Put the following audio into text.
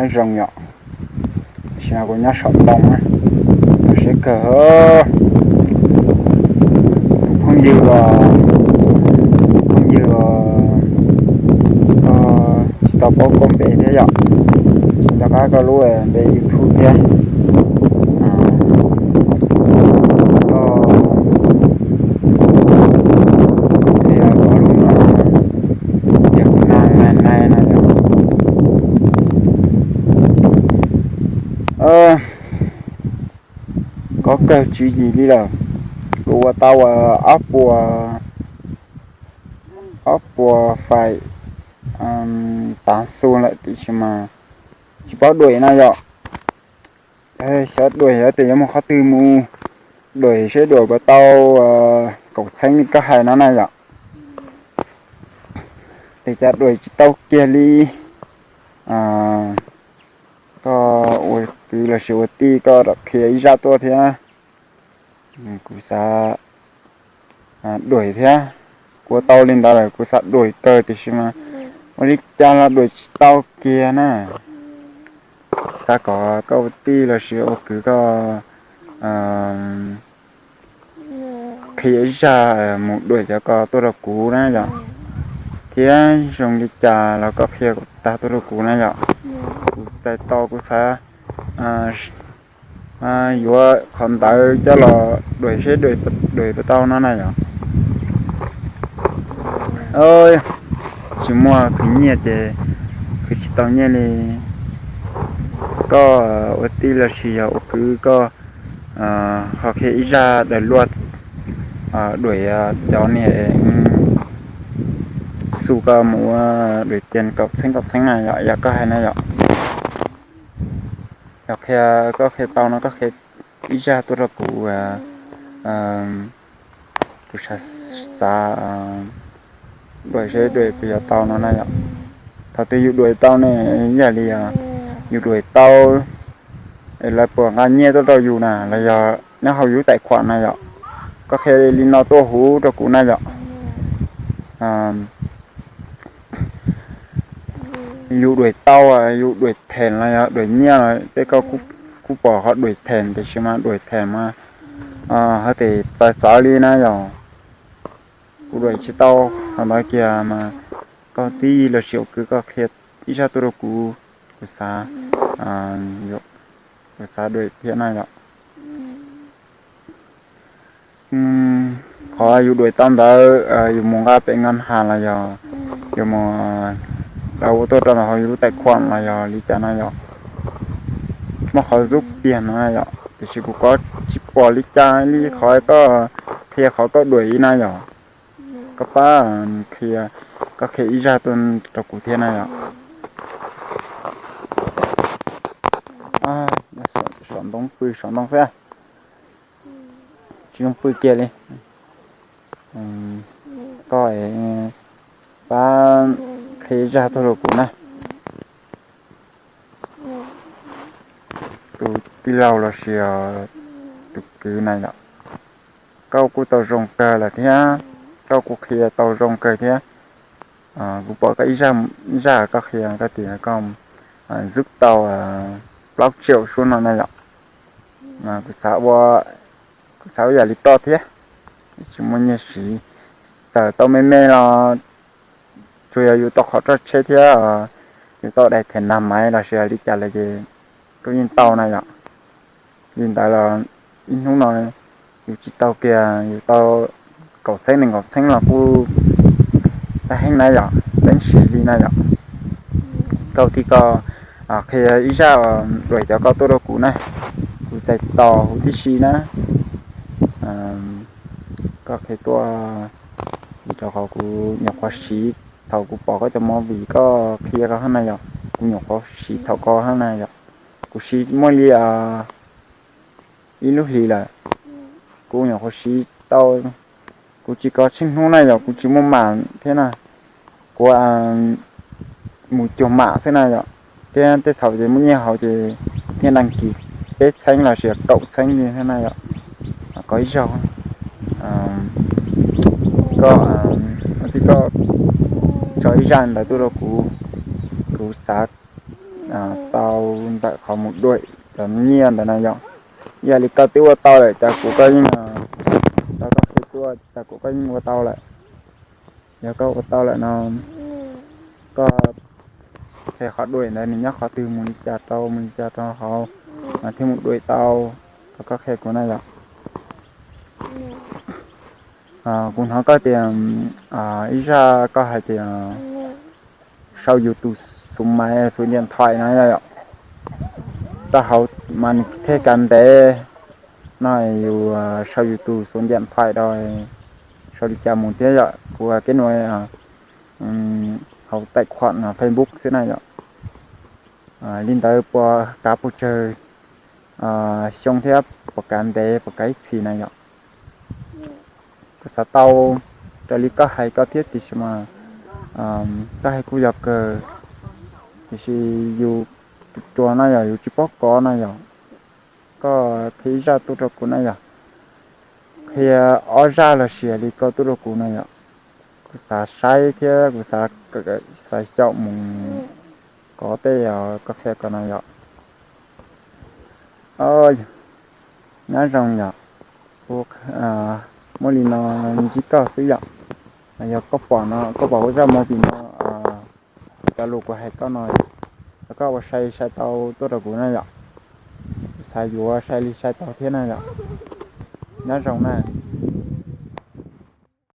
Nyob zoo yom, tam sim no kuv nyob saum ntoo na, siab kawg. Tus phooj ywg, phooj ywg, koj tsis tau paub koj npe thiab yom, tsis nco qab koj lub npe YouTube thiab. Koj qhia koj lub no, yog kuv nag nag nag no yom. Koj kawg tswv yim li lawm. Kuv ua tau ob puas, ob puas faim tav xu lawm tiam sis mas tsis paub duaim na yom. Xyov duaim xyov tias yuav mus qhov twg mus duaim seb duaim puas tau kaum txheeb li koj hais no na yom. Tes cas duaim tsis tau kiag li. Koj ua kwv los sis ua tij koj lam qhia ib zaj tuaj thiab. Kuv xav duaim thiab. Kuv ua tau li ntawd lawm kuv xav duaim kawg tiam sis mas ua li cas los duaim tsis tau kiag na. Xav kom koj ua tij los sis ua kwv koj qhia ib zaj mus duaim cov ko tuaj rau kuv na yom. Thiab zoo li cas los koj qhia kom tag tuaj rau kuv na yom. Kuv txais tos kuv xav yuav qhov ntawd coj los duaim seb duaim puas tau no na yom. Tsis muaj khwv nyiaj ces khwv tsis tau nyiaj li. Koj ua tij los sis yog ua kwv koj ho qhia ib zaj daws luaj duaim cov niag xu ko mus ua duaim tias kaum txheeb kaum txheeb na yom, yog koj hais na yom. Yog qhia, koj qhia tau no koj qhia ib zaj tuaj rau kuv, kuv xav duaim seb duaim puas yuav tau no na yom. Thaum twg yus duaim tau ne, ib yam li yus duaim tau es lawv puas nqa nyiaj tuaj rau yus na los yog nyob hauv yus tais khuam na yom. Koj qhia li no tuaj huv rau kuv na yom. Yus duaim tau, yus duaim them los yog duaim nyiaj los tej koj kuj pom qhov duaim them tiam sis mas duaim them mas hov tes txawv txawv li na yom. Kuv duaim tsis tau qhov ntawd kiag mas koj tij los sis ua kwv koj qhia ib zaj tuaj rau kuv, kuv xav, kuv xav duaim thiab na yom. Qhov yus duaim tau ntawd yus mus nqa pem nkaj has los yog yus mus, lawv ua tuaj rau ntawm hauv yus lub tais khuam los yog li cas na yom. Muaj qhov zub tiag no na yom, tiam sis kuv ko tsis pom li cas li qhov koj qhia qhov koj duaim na yom. Koj pab qhia, koj qhia ib zaj tuaj rau kuv thiab na yom. Saum ntoo pw saum ntoo xwb, tsis zoo pw kiag li. Koj pab qhia ib zaj tuaj rau kuv na. Tus tij laug los sis tus kwv na yom, koj kuj tau zoo kawg lawm thiab, koj kuj qhia tau zoo kawg thiab. Kuv pom koj ib zaj, ib zaj koj qhia koj tias koj zub tau plaub tsiaum suab no na yom. Kuv xav ua, kuv xav ua yam li koj thiab, tsis muaj nyiaj siv, txawm tau me me los tsuas yog yus tau qhov roj tsheb thiab yus tau daim them nag maiv los sis li cas lawm ces kuj yeej tau na yom. Li ntawd los ib hnub no yus tsis tau kiag yus tau kaum txheeb nees nkaum txheeb los kuj tag heev na yom, peeb siv li na yom. Koj tij koj qhia ib zaj duaim cov ko tuaj rau kuv na, kuv txais tos huv tib si na. Koj qhia tuaj, vim rau qhov kuv nyuam qhuav siv thaum kuv pom koj cov movie koj qhia ko hab na yom, kuv nyuam qhuav siv thaum ko hab na yom. Kuv siv muaj li ib lub hlis lawm, kuv nyuam qhuav siv tau, kuv tsis kov tsheej hnub na yom, kuv tsis muaj mam thiab na, kuv mus cuag mam xwb na yom. Thiab tej thaum ces muaj nyiaj hauv ces thiaj dag kis peb txheeb los sis kaum txheeb li thiab na yom. Koj ib zaug, koj, koj tso ib zaj ntawd tuaj rau kuv, kuv xav tau ntawm qhov mus duim cov nyiaj ntawd na yom. Yog li koj twb ua tau lawm cas kuv koj yeej, tau koj qhia tuaj cas kuv koj yeej ua tau lawm. Yog koj ua tau lawm no, koj qhia qhov duim ntawd nws nyob qhov twg, mus li cas rau, mus li cas rau hauv, mas thiaj mus duim tau, kom koj qhia kuv na yom. Kuv hnov koj tias ib zaj koj hais tias sau yus tus xuv maiv xuv ntiam thaim na yom, rau hauv mas nws thiaj kav ntev no, yus sau yus tus xuv ntiam thaim rau, sau li cas mus thiab yom. Kuv kev nua hauv taim khuam Facebook xwb na yom. Li ntawd puas kav pes tsawg xyoo thiab puas kav ntev, puas kav ib txhis na yom? Kuv xav tau raws li koj hais koj thiab tiam sis mas koj hais kuj yog kawg, tiam sis yus tus ruam no yog yus tsis paub kov no yom. Koj qhia ib zaj tuaj rau kuv na yom, qhia ob zaj los sis li koj tuaj rau kuv na yom. Kuv xav saib thiab kuv xav xyaum mus kov tej koj qhia ko no yom. Nyob zoo yom, muaj li no ntsib koj xwb yom. Yog koj pom no, koj pom kuv zaj movie no, cov lus kuv hais koj no, yog koj ua sai sai tau tuaj rau kuv na yom. Kuv xav yuav sai li sai tau thiab na yom. Nyob zoo na.